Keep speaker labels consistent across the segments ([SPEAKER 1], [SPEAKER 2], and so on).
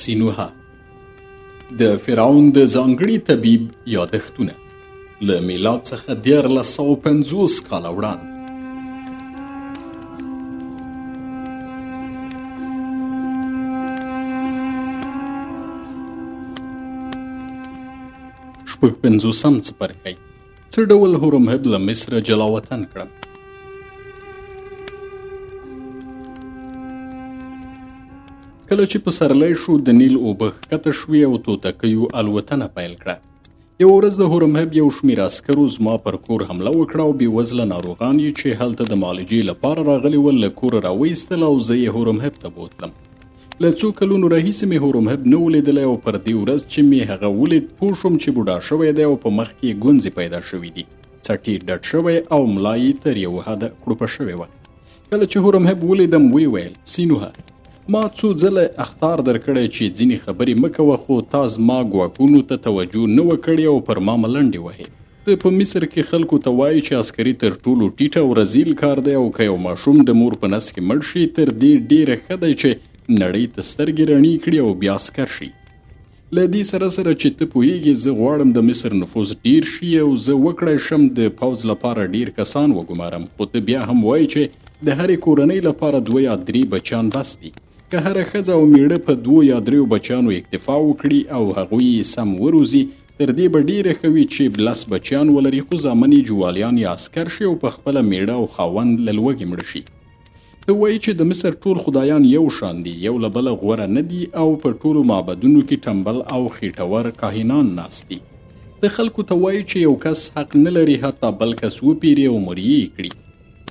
[SPEAKER 1] سینوهه د فرعون د ځانګړي طبیب یادښتونه له میلاد څخه 1350 کاله وړاندې. شپږ پنځوسم څپرکی: څه ډول هورمهب له مصره جلاوطن کړم. کله چې پسرلی شو، د نیل اوبه ښکته شوې او توتکیو الوتنه پیل کړه. یوه ورځ د هورمهب یو شمېر عسکرو زما پر کور حمله وکړه او بېوزله ناروغان یې چې هلته د معالجې لپاره راغلي ول له کوره راوایستل او زه یې هورمهب ته بوتلم. له څو کلونو راهیسې مې هورمهب نه و لیدلی او پر دې ورځ چې مې هغه ولید پوه شوم چې بوډا شوی دی او په مخ کې یې ګونځې پیدا شوې دي، څټ یې ډډ شوی او ملا یې تر یوه حده کړوپه شوې وه. کله چې هورمهب ولیدم ویې ویل: سینوهه، ما څو ځله اخطار درکړی چې ځینې خبرې مه کوه، خو تا زما ګواښونو ته توجه نه وه کړې او پر ما ملنډې وهې. ته په مصر کې خلکو ته وایې چې عسکري تر ټولو ټیټ او رزیل کار دی او که یو ماشوم د مور په نس کې مړ شي تر دې ډېره ښه دی چې نړۍ ته سترګې رڼې کړي او بیا عسکر شي. له دې سره سره چې ته پوهېږې زه غواړم د مصر نفوذ ډېر شي او زه وکړای شم د پوځ لپاره ډېر کسان وګمارم، خو ته بیا هم وایې چې د هرې کورنۍ لپاره دوه یا درې بچیان بس دي. که هره ښځه او مېړه په دوو یا دریو بچیانو اکتفا وکړي او هغوی یې سم وروزي، تر دې به ډېره ښه وي چې لس بچیان ولري، خو زامن یې جوالیان یا عسکر شي او په خپله مېړه او خاوند له لوږې مړه شي. ته وایې چې د مصر ټول خدایان یو شان دي، یو له بله غوره نه دي او په ټولو معبدونو کې ټنبل او خېټور کاهنان ناست دي. ته خلکو ته وایې چې یو کس حق نه لري حتی بل کس وپېري او مریي یې کړي.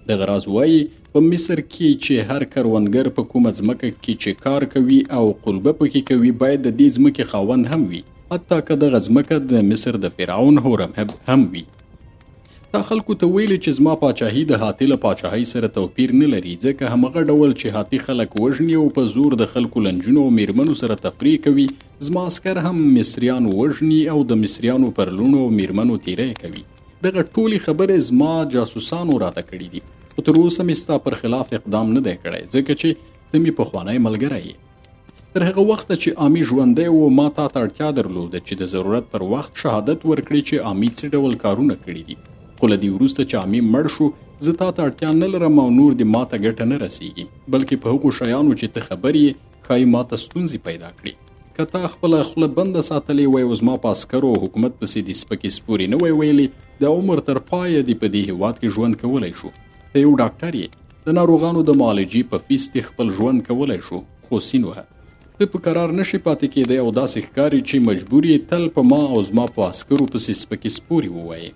[SPEAKER 1] دغه راز وایي په مصر کې چې هر کروندګر په کومه ځمکه کې چې کار کوي او قلبه پکې کوي باید د دې ځمکې خاوند هم وي، حتی که دغه ځمکه د مصر د فرعون هورمهب هم وي. تا خلکو ته ویلي چې زما پاچاهي د هاتي له پاچاهۍ سره توپیر نه لري، ځکه همغه ډول چې هاتي خلک وژني او په زور د خلکو له نجونو او میرمنو سره تفریح کوي، زما عسکر هم مصریان وژني او د مصریانو پر لوڼو او میرمنو تیری کوي. دغه ټولې خبرې زما جاسوسانو راته کړې دي، خو تر اوسه مې ستا پر خلاف اقدام نه دی کړی، ځکه چې ته مې پخوانی ملګری یې. تر هغه وخته چې عامي ژوندی و ما تا ته اړتیا درلوده چې د ضرورت پر وخت شهادت ورکړې چې عامي څه ډول کارونه کړي دي، خو له دې وروسته چې عامي مړ شو زه تا ته اړتیا نه لرم او نور دې ما ته ګټه نه رسیږي، بلکې په هغو شیانو چې ته خبر یې ښایي ما ته ستونزې پیدا کړي. که تا خپله خوله بنده ساتلې وای او زما په عسکرو او حکومت پسې دې سپکې سپورې نه وای ویلې، د عمر تر پایه دې په دې هیواد کې ژوند کولی شو. ته یو ډاکټر یې، د ناروغانو د معالجې په فیس دې خپل ژوند کولی شو، خو سینوهه ته په قرار نشي پاتې کېدی او داسې ښکاري چې مجبور یې تل په ما او زما په عسکرو پسې سپکې سپورې ووایې.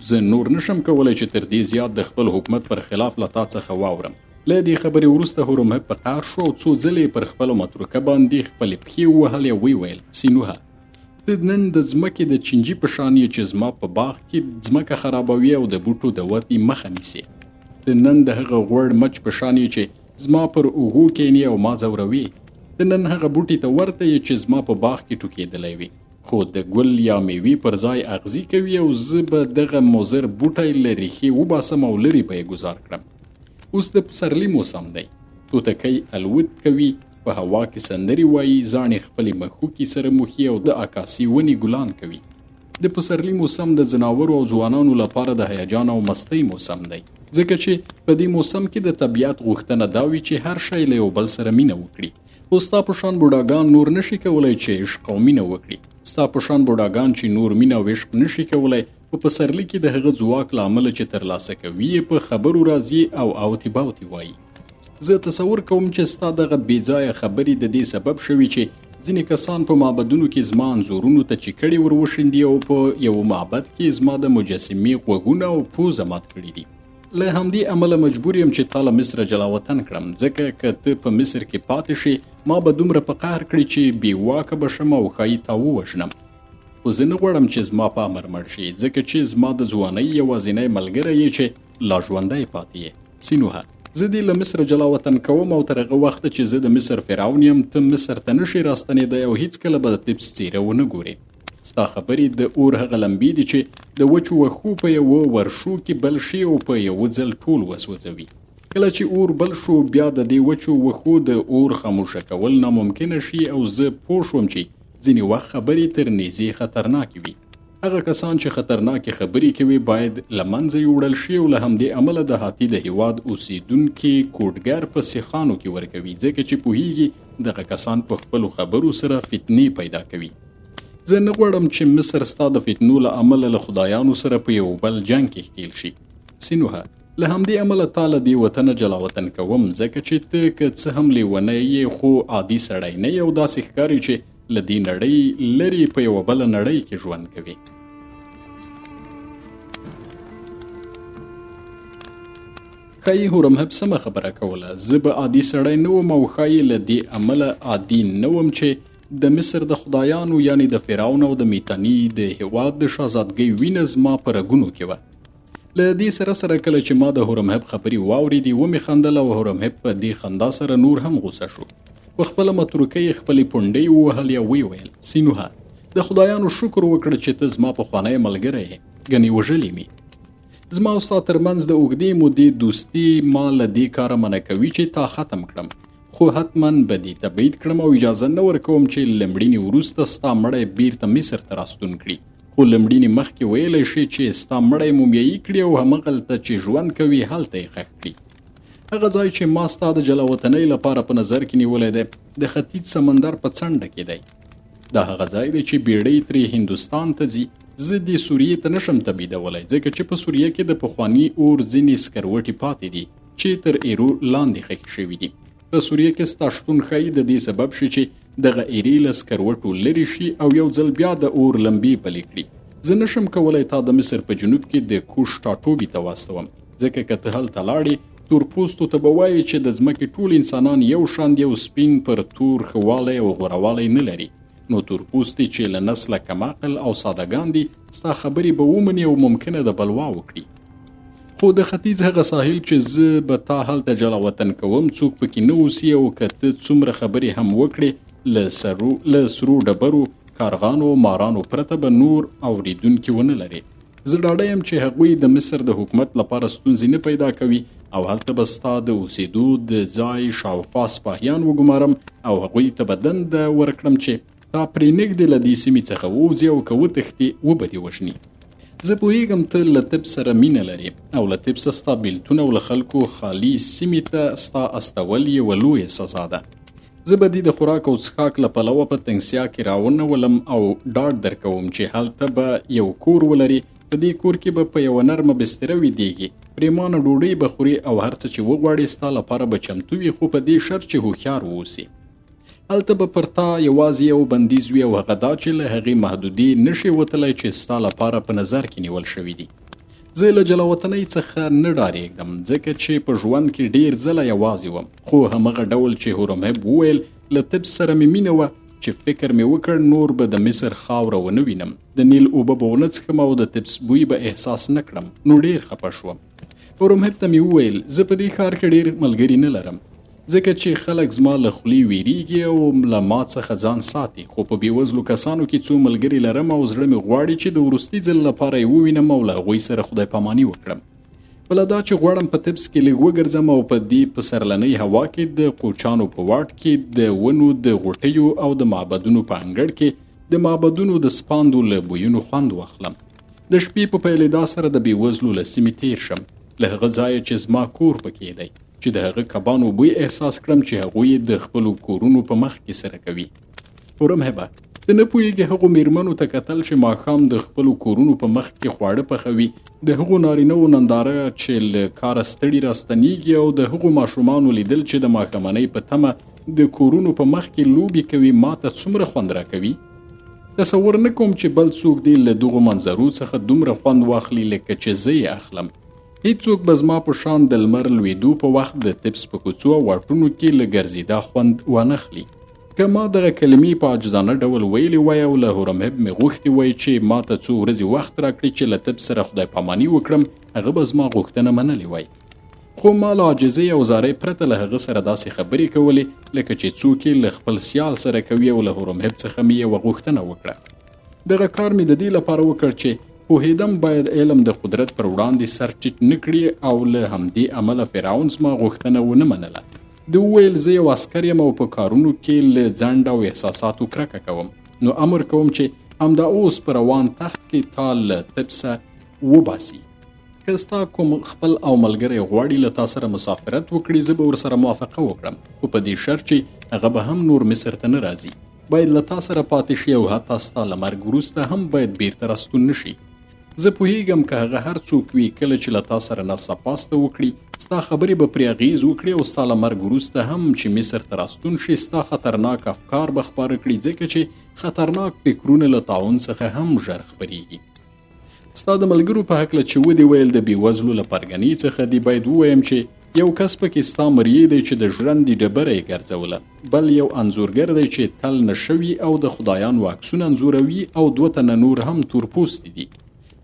[SPEAKER 1] زه نور نشم کولی چې تر دې زیات د خپل حکومت پر خلاف له تا څخه واورم. له دې خبرې وروسته هورمهب په قهر شو او څو ځلې یې پر خپله متروکه باندې خپلې پښې ووهلې او ویې ویل: سینوهه، ته نن د ځمکې د چینجي په شان یې چې زما په باغ کې ځمکه خرابوي او د بوټو د ودې مخه نیسې. ته نن د هغه غوړ مچ په شان یې چې زما پر اوږو کینې او ما ځوروې. ته نن هغه بوټي ته ورته یې چې زما په باغ کې ټوکېدلی وي، خو د ګل یا میوې پر ځای اغزي کوي او زه به دغه مضر بوټی له ریښې وباسم او لرې به یې ګوزار کړم. اوس د پسرلي موسم دی، توتکۍ الوت کوي، په هوا کې سندرې وایي، زاڼې خپلې مښوکې سره موښي او د اکاسي ونې ګلان کوي. د پسرلي موسم د ځناورو او ځوانانو لپاره د هیجان او مستۍ موسم دی، ځکه چې په دې موسم کې د طبیعت غوښتنه دا وي چې هر شی له یو بل سره مینه وکړي. خو ستا په شان بوډاګان نور نشي کولی چې عشق او مینه وکړي. ستا په شان بوډاګان چې نور مینه او عشق نشي کولی، په پسرلي کې د هغه ځواک له امله چې ترلاسه کوي یې په خبرو راځي او اوتې باوتې وایي. زه تصور کوم چې ستا دغه بې ځایه خبرې د دې سبب شوي چې ځینې کسان په معبدونو کې زما انځورونو ته چیکړې ور وشیندي او په یوه معبد کې زما د مجسمې غوږونه او پوزه مات کړي دي. له همدې امله مجبور یم چې تا له مصره جلاوطن کړم، ځکه که ته په مصر کې پاتې شې ما به دومره په قهر کړې چې بې واکه به شم او ښایي تا ووژنم. خو زه نه غواړم چې زما په امر مړ شې، ځکه چې زما د ځوانۍ یوازینی ملګری یې چې لا ژوندی پاتې یې. سینوهه، زه دې له مصره جلا وطن کوم او تر هغه وخته چې زه د مصر فرعون یم، ته مصر ته نه شې راستنېدی او هیڅکله به د طبس څېره ونه ګورې. ستا خبرې د اور هغه لمبې دي چې د وچو وښو په یوه ورشو کې بل شي او په یوه ځل ټول وسوځوي. کله چې اور بل شو، بیا د دې وچو وښو د اور خاموشه کول ناممکنه شي او زه پوه شوم چې ځینې وخت خبرې تر نیزې خطرناکې وي. هغه کسان چې خطرناکې خبرې کوي باید له منځه یوړل شي او له همدې امله د هاتي د هیواد اوسیدونکي کوډګر په سیخانو کې ورکوي، ځکه چې پوهیږي دغه کسان په خپلو خبرو سره فتنې پیدا کوي. زه نه غواړم چې مصر ستا د فتنو له امله له خدایانو سره په یو بل جنګ کې ښکیل شي. سینوهه، له همدې امله تا له دې وطنه جلاوطن کوم، ځکه چې ته که څه هم لیونی یې خو عادي سړی نه یې او داسې ښکاري چې له دې نړۍ لرې په یوه بله نړۍ کې ژوند کوي. ښایي هورمهب سمه خبره کوله، زه به عادي سړی نه وم او ښایي له دې امله عادي نه وم چې د مصر د خدایانو یعنې د فرعون او د میتاني د هیواد د شاهزادګۍ وینه زما په رګونو کې وه. له دې سره سره کله چې ما د هورمهب خبرې واورېدې ومې خندل او هورمهب په دې خندا سره نور هم غوسه شو. په خپله متروکه یې خپلې پونډۍ ووهلې او ویې ویل: سینوهه، د خدایانو شکر وکړه چې ته زما پخوانی ملګری یې، ګنې وژلې مې. زما او ستا ترمنځ د اوږدې مودې دوستي ما له دې کاره منع کوي چې تا ختم کړم، خو حتما به دې تبعید کړم او اجازه نه ورکوم چې له مړینې وروسته ستا مړی بیرته مصر ته راستون کړي، خو له مړینې مخکې ویلی شي چې ستا مړی مومیایي کړي او همغلته چې ژوند کوي هلته یې ښخ کړي. هغه ځای چې ما ستا د جلاوطنۍ لپاره په نظر کې نیولی دی د ختیځ سمندر په څنډه کې دی. دا هغه ځای دی چې بیړۍ ترې هندوستان ته ځي. زه دې سوریې ته نشم تبعیدولی، ځکه چې په سوریه کې د پخواني اور ځینې سکروټې پاتې دي چې تر ایرو لاندې ښخې شوي دي. په سوریه کې ستا شتون ښایي د دې سبب شي چې دغه ایرې له سکروټو لرې شي او یو ځل بیا د اور لمبې بلې کړي. زه نشم کولی تا د مصر په جنوب کې د کوش ټاټوبي ته واستوم، ځکه که ته هلته لاړې تور پوستو ته به وایې چې د ځمکې ټول انسانان یو شان دي او سپین پر تور ښه والی او غوره والی نه لري. نو تور پوستي چې له نسله کم عقل او سادهګان دي ستا خبرې به ومني او ممکنه ده بلوا وکړي. خو د ختیځ هغه ساحل چې زه به تا هلته جلاوطن کوم څوک پکې نه اوسي او که ته څومره خبرې هم وکړې له سرو ډبرو، کارغانو او مارانو پرته به نور اورېدونکي ونه لرې. زه ډاډه یم چې هغوی د مصر د حکومت لپاره ستونزې نه پیدا کوي او هلته به ستا د اوسېدو د ځای شاوخوا سپاهیان وګمارم او هغوی ته به دنده ورکړم چې تا پرېنږدې له دې سیمې څخه ووځي او که وتښتې وبه دې وژني. زه پوهېږم ته له طب سره مینه لرې او له طب څخه ستا بېلتون او له خلکو خالي سیمې ته ستا استول یوه لویه سزا ده. زه به دې د خوراک او څښاک له پلوه په تنګسیا کې راونولم او ډاډ درکوم چې هلته به یو کور ولرې. په دې کور کې به په یوه نرمه بستره ویدېږې، پرېمانه ډوډۍ به خورې او هر څه چې وغواړې ستا لپاره به چمتو وي، خو په دې شرط چې هوښیار واوسې. هلته به پر تا یوازې یو بندیز وي او هغه دا چې له هغې محدودې نشې وتلی چې ستا لپاره په نظر کې نیول شوي دي. زه له جلاوطنۍ څخه نه ډارېږم، ځکه چې په ژوند کې ډېر ځله یوازې وم، خو همغه ډول چې هورمهب وویل له طب سره مې مینه وه چې فکر مې وکړ نور به د مصر خاوره ونه وینم، د نیل اوبه به ونه څښم او د طبس بوی به احساس نه کړم، نو ډېر خپه شوم. هورمهب ته مې وویل زه په دې ښار کې ډېر ملګري نه لرم، ځکه چې خلک زما له خولې ویریږي او له ما څخه ځان ساتي، خو په بېوزلو کسانو کې څو ملګري لرم او زړه مې غواړي چې د وروستي ځل لپاره یې ووینم او له هغوی سره خدای پاماني وکړم. بله دا چې غواړم په طبس کې لږ وګرځم او په دې پسرلنۍ هوا کې د قوچانو په واټ کې د ونو د غوټیو او د معبدونو په انګړ کې د معبدونو د سپاندو له بویونو خوند واخلم. د شپې په پیلېدا سره د بېوزلو له سیمې تېر شم، له هغه ځایه چې زما کور پکې دی، چې د هغه کبانو بوی احساس کړم چې هغوی د خپلو کورونو په مخ کې سره کوي. هورمهبه، ته نه پوهېږې هغو میرمنو ته کتل چې ماښام د خپلو کورونو په مخ کې خواړه پخوي، د هغو نارینهوو ننداره چې له کاره ستړي راستنیږي او د هغو ماشومانو لیدل چې د ماښامنۍ په تمه د کورونو په مخ کې لوبې کوي ما ته څومره خوند راکوي. تصور نه کوم چې بل څوک دې له دغو منظرو څخه دومره خوند واخلي لکه چې زه یې اخلم. هیڅوک به زما په شان د لمر لوېدو په وخت د طبس په کوڅو او واټونو کې له ګرځېدا خوند وانخلي. که ما دغه کلمې په عاجزانه ډول ویلې وای او له هورمهب مې غوښتې وای چې ما ته څو ورځې وخت راکړي چې له طب سره خدای پاماني وکړم، هغه به زما غوښتنه منلې وای. خو ما له عاجزۍ او زارۍ پرته له هغه سره داسې خبرې کولې لکه چې څوک یې له خپل سیال سره کوي او له هورمهب څخه مې یوه غوښتنه وکړه. دغه کار مې د دې لپاره وکړ چې پوهېدم باید علم د قدرت پر وړاندې سر ټیټ نه کړي او له همدې امله فرعون زما غوښتنه ونه منله. ده وویل، زه یو عسکر یم او په کارونو کې له ځنډ او احساساتو کرکه کوم، نو امر کوم چې همدا اوس په روان تخت کې تا له تبسه وباسي. که ستا کوم خپل او ملګری غواړي له تا سره مسافرت وکړي، زه به ورسره موافقه وکړم، خو په دې شرط چې هغه به هم نور مصر ته نه راځي. باید له تا سره پاتې شي او حتی ستا له مرګ وروسته هم باید بیرته راستون نه شي. زه پوهیږم که هغه هر څوک وي، کله چې له تا سره ناسته پاسته وکړي، ستا خبرې به پرې اغیز وکړي او ستا له مرګ وروسته هم چې مصر ته راستون شي، ستا خطرناک افکار به خپاره کړي، ځکه چې خطرناک فکرونه له طاعون څخه هم ژر خپریږي. ستا د ملګرو په هکله چې ودې ویل د بېوزلو له پرګنې څخه دي، باید ووایم چې یو کس پکې ستا مریی دی چې د ژرندې ډبره یې ګرځوله، بل یو انځورګر دی چې تل نشه وي او د خدایانو عکسونه انځوروي او دوه تنه نور هم تور پوستي دي.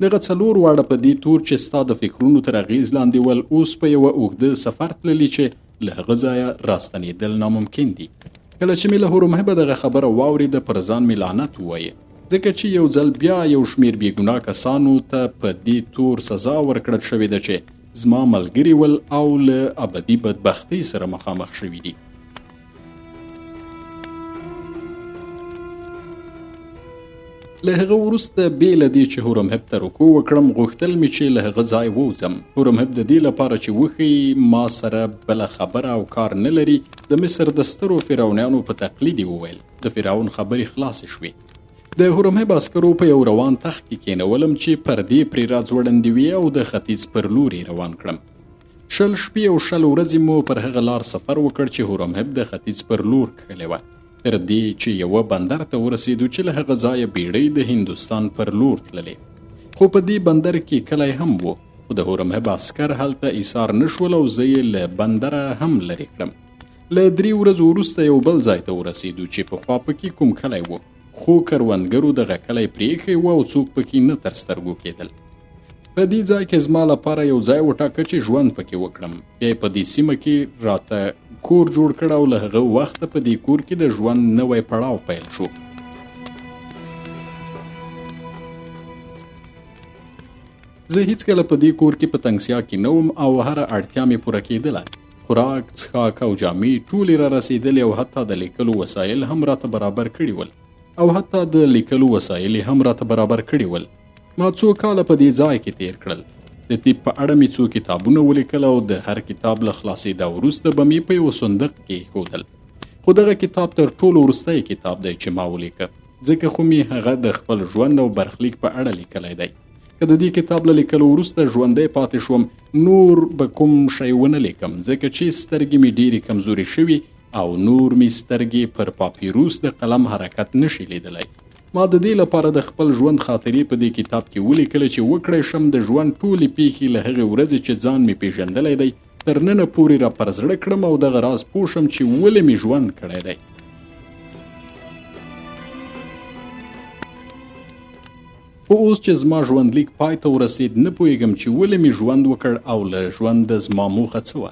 [SPEAKER 1] دغه څلور واړه په دې تور چې ستا د فکرونو تر اغېز لاندې ول، اوس په یوه اوږده سفر تللي چې له هغه ځایه راستنېدل ناممکن دي. کله چې مې له هورمهبه دغه خبره واورېده، پر ځان مې لعنت ووایه، ځکه چې یو ځل بیا یو شمېر بېګناه کسانو ته په دې تور سزا ورکړل شوې ده چې زما ملګري ول او له ابدي بدبختۍ سره مخامخ شوي دي. له هغه وروسته بې له دې چې هورمهب ته رکوع وکړم، غوښتل مې چې له هغه ځای ووځم. هورمهب د دې لپاره چې وښیي ما سره بله خبره او کار نه لري، د مصر د سترو فرعونیانو په تقلید یې وویل. د فرعون خبرې خلاصې شوې. د هورمهب عسکرو په یو روان تخت کې کېنولم چې پردې پرې راځوړندې وې او د ختیځ پر لوري روان کړم. 20 شپې او 20 ورځې مو پر هغه لار سفر وکړ چې هورمهب د ختیځ پر لور کښلې وه، تر دې چې یوه بندر ته ورسېدو چې له هغه ځایه بیړۍ د هندوستان پر لور تللې. خو په دې بندر کې کلی هم و، خو د هورمهب عسکر هلته ایسار نه شول او زه یې له بندره هم لرې کړم. له 3 ورځو وروسته یو بل ځای ته ورسېدو چې پخوا پکې کوم کلی و، خو کروندګرو دغه کلی پرېښی و او څوک پکې نه تر سترګو کېدل. په دې ځای کې زما لپاره یو ځای وټاکه چې ژوند پکې وکړم. بیا یې په دې سیمه کې راته کور جوړ کړ او له هغه وخته په دې کور کې د ژوند نوی پړاو پیل شو. زه هیڅکله په دې کور کې په تنګسیا کې نه وم او هره اړتیا مې پوره کېدله. خوراک، څښاک او جامې ټولې را رسېدلې او حتی د لیکلو وسایل هم راته برابر کړي ول. ما څو کاله په دې ځای کې تیر کړل. د طب په اړه مې څو کتابونه ولیکل او د هر کتاب له خلاصېدا وروسته به مې په یوه صندوق کې ایښودل. خو دغه کتاب تر ټولو وروستی کتاب دی چې ما ولیکه، ځکه خو مې هغه د خپل ژوند او برخلیک په اړه لیکلی دی. که د دې کتاب له لیکلو وروسته ژوندی پاتې شوم، نور به کوم شی ونه لیکم، ځکه چې سترګې مې ډېرې کمزورې شوي او نور مې سترګې پر پاپیروس د قلم حرکت نشي لیدلی. ما د دې لپاره د خپل ژوند خاطرې په دې کتاب کې ولیکلې چې وکړای شم د ژوند ټولې پیښې له هغې ورځې چې ځان مې پېژندلی دی تر ننه پورې را پر زړه کړم او دغه راز پوه شم چې ولې مې ژوند کړی دی. خو اوس چې زما ژوندلیک پای ته ورسېد، نه پوهېږم چې ولې مې ژوند وکړ او له ژونده زما موخه څه وه.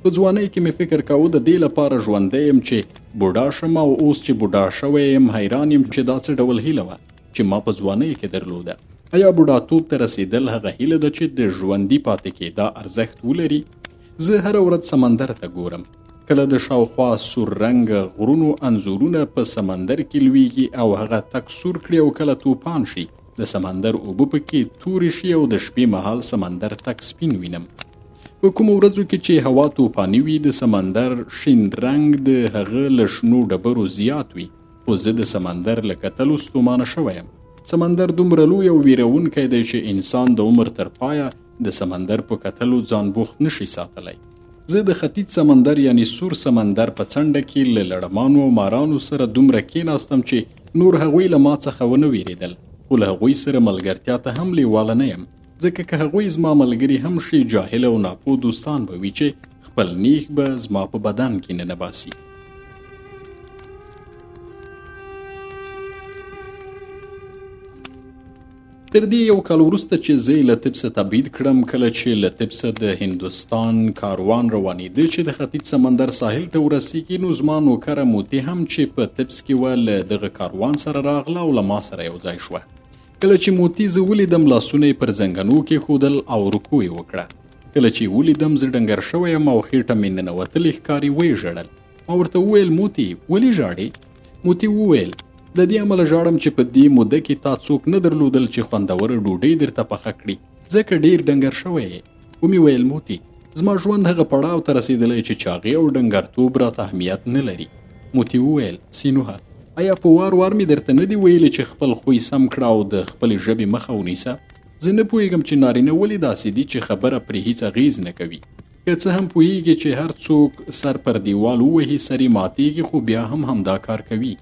[SPEAKER 1] په ځوانۍ کې مې فکر کاوه د دې لپاره ژوندی یم چې بوډا شم او اوس چې بوډا شوی یم حیران یم چې دا څه ډول هیله وه چې ما په ځوانۍ کې درلوده. ایا بوډاتوب ته رسېدل هغه هیله ده چې د ژوندي پاتې کېدا ارزښت ولري؟ زه هره ورځ سمندر ته ګورم. کله د شاوخوا سور رنګ غرونو انځورونه په سمندر کې لویږي او هغه تک سور کړي او کله توپان شي، د سمندر اوبه پکې تورې شي او د شپې مهال سمندر تک سپین وینم. په کومو ورځو کې چې هوا توپاني وي، د سمندر شین رنګ د هغه له شنو ډبرو زیات وي، خو زه د سمندر له کتلو ستومانه شوی یم. سمندر دومره لوی او ویرونکی دی چې انسان د عمر تر پایه د سمندر په کتلو ځان بوخت نشي ساتلی. زه د ختیځ سمندر یعنی سور سمندر په څنډه کې له لړمانو او مارانو سره دومره کېناستم چې نور هغوی له ما څخه ونه ویرېدل، خو له هغوی سره ملګرتیا ته هم لیواله نه یم، ځکه که هغوی زما ملګري هم شي، جاهل او ناپوه دوستان به وي چې خپل نیښ به زما په بدن کې ننباسي. تر دې یو کال وروسته چې زه یې له طب څخه تبعید کړم، کله چې له طب څخه د هندوستان کاروان روانېده چې د ختیځ سمندر ساحل ته ورسېږي، نو زما نوکره موتي هم چې په طبس کې وه له دغه کاروان سره راغله او له ما سره یو ځای شوه. کله چې موتي زه ولیدم، لاسونه یې پر زنګنو کېښودل او رکوع یې وکړه. کله چې ولیدم زه ډنګر شوی یم او خېټه مې ننوتلې ښکاري، ویې ژړل. ما ورته وویل، موتي ولې ژاړې؟ موتي وویل، د دې امله ژاړم چې په دې موده کې تا څوک نه درلودل چې خوندوره ډوډۍ درته پخه کړي، ځکه ډېر ډنګر شوی یې. ومې ویل، موتي زما ژوند هغه پړاو ته رسېدلی چې چاغي او ډنګرتوب راته اهمیت نه لري. موتي وویل، سینوهه، ایا په وار وار مې درته نه دي ویلي چې خپل خوی سم کړه او د خپلې ژبې مخه ونیسه؟ زه نه پوهېږم چې نارینه ولې داسې دي چې خبره پرې هیڅ اغېز نه کوي. که څه هم پوهېږي چې هر څوک سر پر دیوال ووهي سر یې ماتېږي، خو بیا هم همدا کار کوي.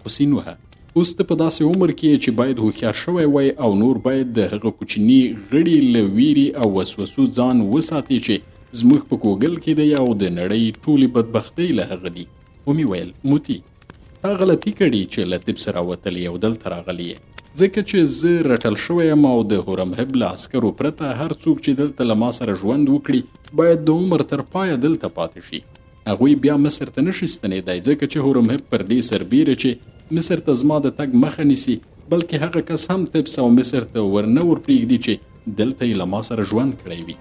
[SPEAKER 1] خو سینوهه، اوس ته په داسې عمر کې یې چې باید هوښیار شوی وای او نور باید د هغه کوچني غړي له ویرې او وسوسو ځان وساتې چې زموږ په کوګل کې دی او د نړۍ ټولې بدبختۍ له هغه دي. ومې ویل، موتي تا غلطي کړې چې له طب سره راوتلې او دلته راغلې یې، ځکه چې زه رټل شوی یم او د هورمهب له عسکرو پرته هر څوک چې دلته له ما سره ژوند وکړي باید د عمر تر پایه دلته پاتې شي. هغوی بیا مصر ته نشي ستنېدای، ځکه چې هورمهب پر دې سربېره چې مصر ته زما د تګ مخه نیسي، بلکې هغه کس هم طبس او مصر ته ورنه ورپرېږدي چې دلته یې له ما سره ژوند کړی وي.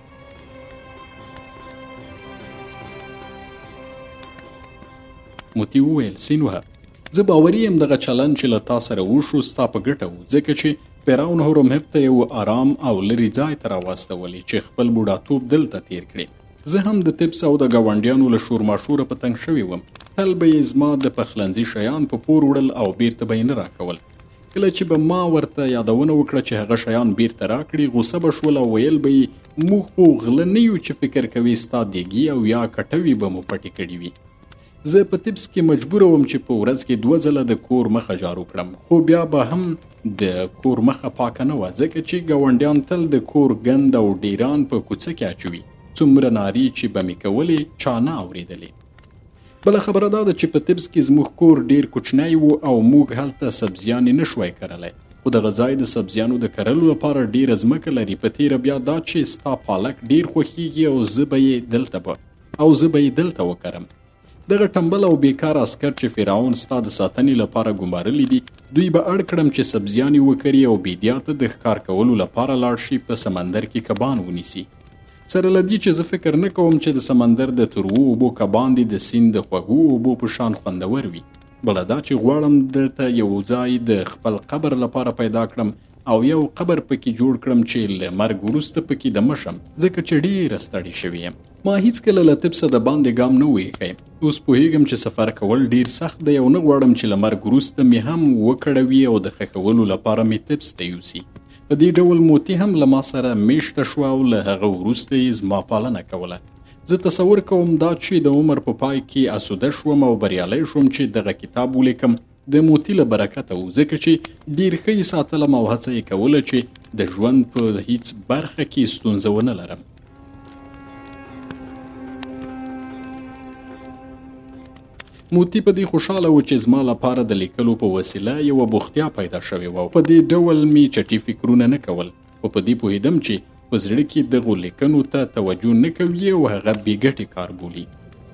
[SPEAKER 1] موتي وویل، سینوهه، زه باوري یم دغه چلند چې له تا سره وشو ستا په ګټه و، ځکه چې فرعون هورمهب ته یو ارام او لرې ځای ته راواستولې چې خپل بوډاتوب دلته تیر کړې. زه هم د طبس او د ګاونډیانو له شورماشوره په تنګ شوی وم. تل به یې زما د پخلنځي شیان په پور وړل او بیرته به یې نه راکول. کله چې به ما ورته یادونه وکړه چې هغه شیان بیرته راکړي، غوسه به شول او ویل به یې، موږ خو غله نه یو چې فکر کوې ستا دیګي او یا کټوي به مو پټې کړې وي. زه په طبس کې مجبور وم چې په ورځ کې 2 ځله د کور مخه جارو کړم، خو بیا به هم د کور مخه پاکه نه وه، ځکه چې ګاونډیان تل د کور ګند او ډیران په کوڅه کې اچوي. څومره نارې چې به مې کولې چا نه اورېدلې. بله خبره دا ده چې په طبس کې زموږ کور ډېر کوچنی و او موږ هلته سبزیانې نه شوای کرلی، خو دغه ځای د سبزیانو د کرلو لپاره ډېره ځمکه لري، په تېره بیا دا چې ستا پالک ډېر خوښېږي او زه به یې دلته وکرم. دغه ټنبل او بیکار عسکر چې فرعون ستا د ساتنې لپاره ګمارلي دي، دوی به اړ کړم چې سبزیانې وکري او بیدیا ته د ښکار کولو لپاره لاړ شي، په سمندر کې کبان ونیسي. سره له دې چې زه فکر نه کوم چې د سمندر د تروو اوبو کبان دې د سیند د خوږو اوبو په شان خوندور وي. بله دا چې غواړم دلته یو ځای د خپل قبر لپاره پیدا کړم او یو قبر پکې جوړ کړم چې له مرګ وروسته پکې دمه شم، ځکه چې ډېره ستړې شوې یم. ما هیڅکله له طبسه د باندې ګام نه و ایښی. اوس پوهېږم چې سفر کول ډېر سخت دی او نه غواړم چې له مرګ وروسته مې هم وکړوي او د ښخولو لپاره مې طبس ته یوسي. په دې ډول موتي هم له ما سره میشته شوه او له هغه وروسته یې زما پالنه کوله. زه تصور کوم دا چې د عمر په پای کې اسوده شوم او بریالی شوم چې دغه کتاب ولیکم د موتي له برکته و، ځکه چې ډېر ښه یې ساتلم او هڅه یې کوله چې د ژوند په هیڅ برخه کې ستونزه ونه لرم. موتي په دې خوشحاله و چې زما لپاره د لیکلو په وسیله یوه بوختیا پیدا شوې وه. په دې ډول مې چټي فکرونه نه کول، خو په دې پوهېدم چې په زړه کې دغو لیکنو ته توجه نه کوي او هغه بې ګټې کار بولي.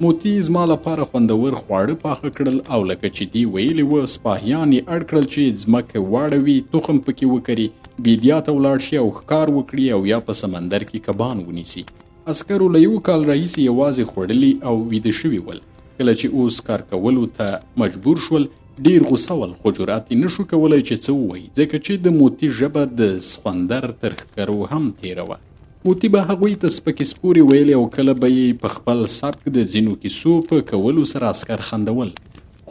[SPEAKER 1] موتي زما لپاره خوندور خواړه پاخه کړل او لکه چې دې ویلي وه، سپاهیان یې اړ کړل چې ځمکه واړوي، تخم پکې وکري، بیدیا ته ولاړ شي او ښکار وکړي او یا په سمندر کې کبان ونیسي. عسکرو له یو کال راهیسې یوازې خوړلي او ویده شوي ول. کله چې اوس کار کولو ته مجبور شول، ډېر غوسه ول، خو جرأت یې نشو کولی چې څه ووایي، ځکه چې د موتي ژبه د سخوندر تر ښکرو هم تېره وه. موتي به هغوی ته سپکې سپورې ویلې او کله به یې په خپل سبک د ځینو کیسو په کولو سره عسکر خندول.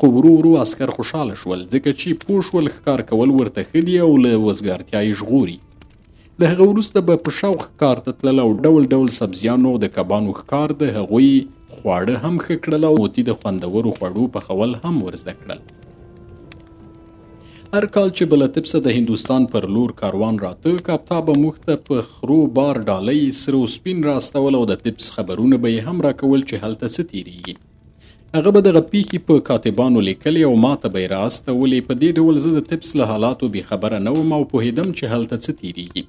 [SPEAKER 1] خو ورو ورو عسکر خوشحاله شول، ځکه چې پوه شول ښکار کول ورته ښه دي او له وزګارتیا یې ژغوري. له هغه وروسته به په شوق ښکار ته تلل او ډول ډول سبزیانو او د کبانو ښکار د هغوی خواړه هم ښه کړل او موتي د خوندورو خوړو پخول هم ورزده کړل. هر کال چې به له طبسه د هندوستان پر لور کاروان راته، کاپتا به موږ ته په خرو بار ډالۍ سره او سپین راستول او د طبس خبرونه به یې هم راکول چې هلته څه تېرېږي. هغه به دغه پیښې په کاتبانو لیکلې او ماته به یې رااستولې. په دې ډول زه د طبس له حالاتو بېخبره نه وم او پوهېدم چې هلته څه تېرېږي.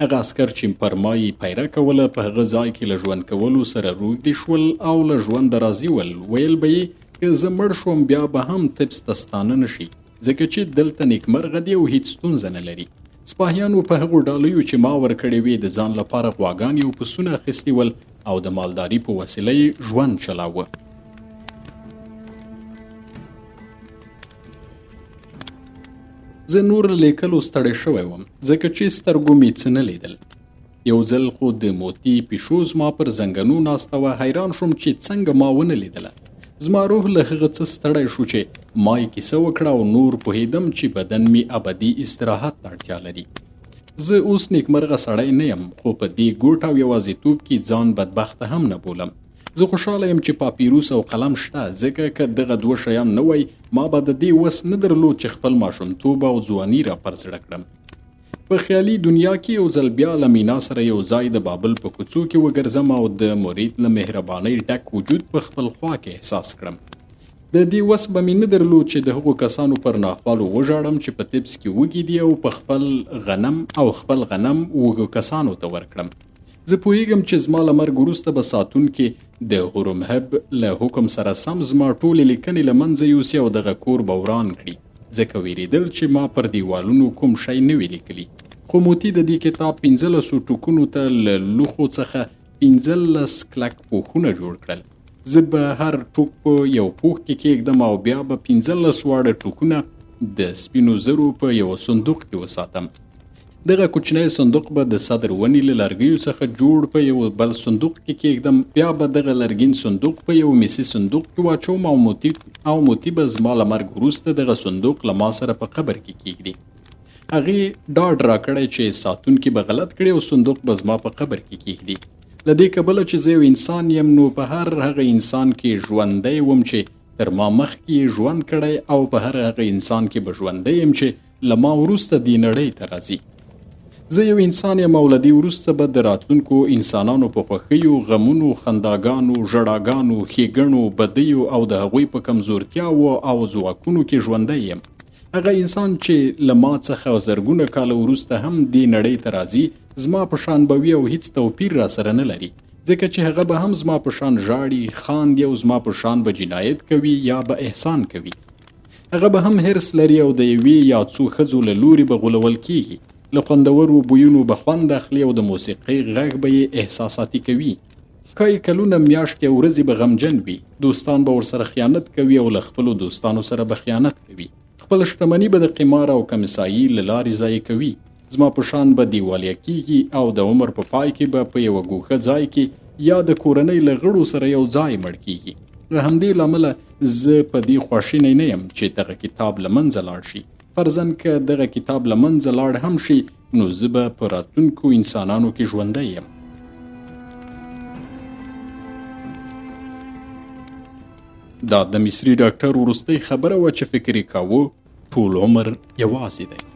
[SPEAKER 1] هغه عسکر چې پر ما یې پیره کوله، په هغه ځای کې له ژوند کولو سره روږدي شول او له ژونده راضي ول. ویل به یې که زه مړ شوم بیا به هم طبس ته ستانه نه شي، ځکه چې دلته نیکمرغه دي او هیڅ ستونزه نه لري. سپاهیانو په هغو ډالیو چې ما ورکړې وې د ځان لپاره غواګانې او پسونه اخیستي ول او د مالداري په وسیله یې ژوند چلاوه. زه نور له لیکلو ستړی شوی وم، ځکه چې سترګو مې څه نه لیدل. یو ځل خو د موتي پیشو زما پر زنګنو ناسته وه، حیران شوم چې څنګه ما ونه لیدله. زما روح له هغه څه ستړی شو چې ما یې کیسه وکړه او نور پوهېدم چې بدن مې ابدي استراحت ته اړتیا لري. زه اوس نیکمرغه سړی نه یم، خو په دې ګوټ او یوازیتوب کې ځان بدبخته هم نه بولم. زه خوشحاله یم چې پاپیروس او قلم شته، ځکه که دغه دوه شیان نه وای، ما به د دې وس نه درلود چې خپل ماشومتوب او ځواني را پر زړه کړم. په خیالي دنیا کې یو ځل بیا له مینا سره یو ځای د بابل په کوڅو کې وګرځم او د مرید له مهربانۍ ډک وجود په خپل خوا کې احساس کړم. د دې وس به مې نه درلود چې د هغو کسانو پر ناخوالو وژاړم چې په طبس کې وږي دي او په خپل غنم او خپل غنم وږو کسانو ته ورکړم. زه پوهېږم چې زما له مرګ وروسته به ساتونکي د هورمهب له حکم سره سم زما ټولې لیکنې له منځه یوسي او دغه کور به وران کړي، ځکه وېرېدل چې ما پر دیوالونو کوم شی نه وي لیکلي. خو موتي د دې کتاب 15 ټوکونو ته له لوښو څخه 15 کلک پوښونه جوړ کړل. زه به هر ټوک په یو پوښ کې کېږدم او بیا به 15 واړه ټوکونه د سپینو زرو په یوه صندوق کې وساتم. دغه کوچنی صندوق به د صدر ونې له لرګیو څخه جوړ په یو بل صندوق کې کېږدم. بیا به دغه لرګین صندوق په یو مسي صندوق کې واچوم او موتي به زما له مرګ وروسته دغه صندوق له ما سره په قبر کې کېږدي. هغې ډاډ راکړی چې ساتونکي به غلط کړي او صندوق به زما په قبر کې کېږدي. له دې کبله چې زه یو انسان یم، نو په هر هغه انسان کې ژوندی وم چې تر ما مخکې یې ژوند کړی او په هر هغه انسان کې به ژوندی یم چې له ما وروسته دې نړۍ ته راځي. زه یو انسان یم او له دې وروسته به د راتلونکو انسانانو په خوښیو، غمونو، خنداګانو، ژړاګانو، ښېګڼو، بدیو او د هغوی په کمزورتیاوو او ځواکونو کې ژوندی یم. هغه انسان چې له ما څخه زرګونه کاله وروسته هم دې نړۍ ته راځي، زما په شان به وي او هیڅ توپیر را سره نه لري، ځکه چې هغه به هم زما په شان ژاړي، خاندي او زما په شان به جنایت کوي یا به احسان کوي. هغه به هم حرص لري او د یوې یا څو ښځو له لوري به غولول کیږي. له خوندورو بویونو به خوند اخلي او د موسیقۍ غږ به یې احساساتي کوي. ښایي کلونه، میاشتې او ورځې به غمجن وي. دوستان به ورسره خیانت کوي او له خپلو دوستانو سره به خیانت کوي. خپل شتمني به د قمار او کمیسایي له لارې ضایع کوي. زما په شان به دیوالیه کیږي او د عمر په پای کې به په یوه ګوښه ځای کې یا د کورنۍ له غړو سره یو ځای مړ کیږي. له همدې لامله زه په دې خواشینی نه یم چې دغه کتاب له منځه لاړ شي. فرضاً که دغه کتاب له منځه لاړ هم شي، نو زه به په راتلونکو انسانانو کې ژوندی یم. دا د مصري ډاکټر وروستۍ خبره وه چې فکر یې کاوه ټول عمر یوازې دی.